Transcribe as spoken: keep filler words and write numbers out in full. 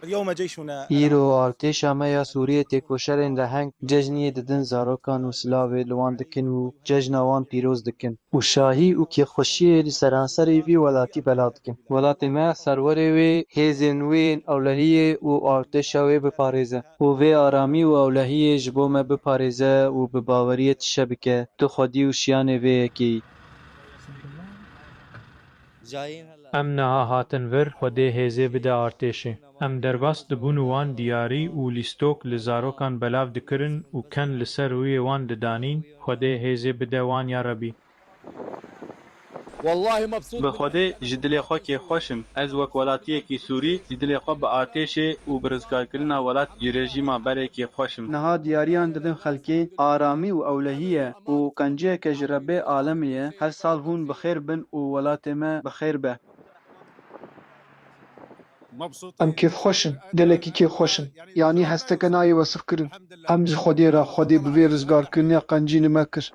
اليوم جيشنا Îro artêşa me ya Sûriyê têkoşerên reheng cejniyê didin zarokan û silavê li wan dikin û cejna wan pîroz dikin. Û şahî û kêfxweşiyê li seranserê vî welatî bela dikin. Welatê me serwerê wê, hêzên wê yên ewlehiyê û artêşa wê biparêze û vê aramî û ewlehiyê ji bo me biparêze û bi baweriyê tişe bike, tu xwedî û şiyanê vê yekê yî. Em niha hatin vir, Xwedê hêzê bide artêşê. Em derbas dibûn û wan diyarî û lîstok li zarokan belav dikirin û ken li ser rûyê wan didanîn, Xwedê hêzê bide wan ya Rebî. Bi Xwedê ji dilê xwe kêfxweş im. Ez wek welatiyekî Sûrî ji dilê xwe bi artêşê û bi rizgarkirina welat ji rejîma berê kêfxweş im. Niha diyariyan didin xelkê, aramî û ewlehî ye û qenciyeke ji Rebbê alemê ye. Her sal hûn bi xêr bin û welatê me bi xêr be. Em kêfxweş in, gelekî kêfxweş in. Yanî hesteke nayê wesifkirin. Hemd ji Xwedê re, Xwedê bi vê rizgarkirina qencî li me kir.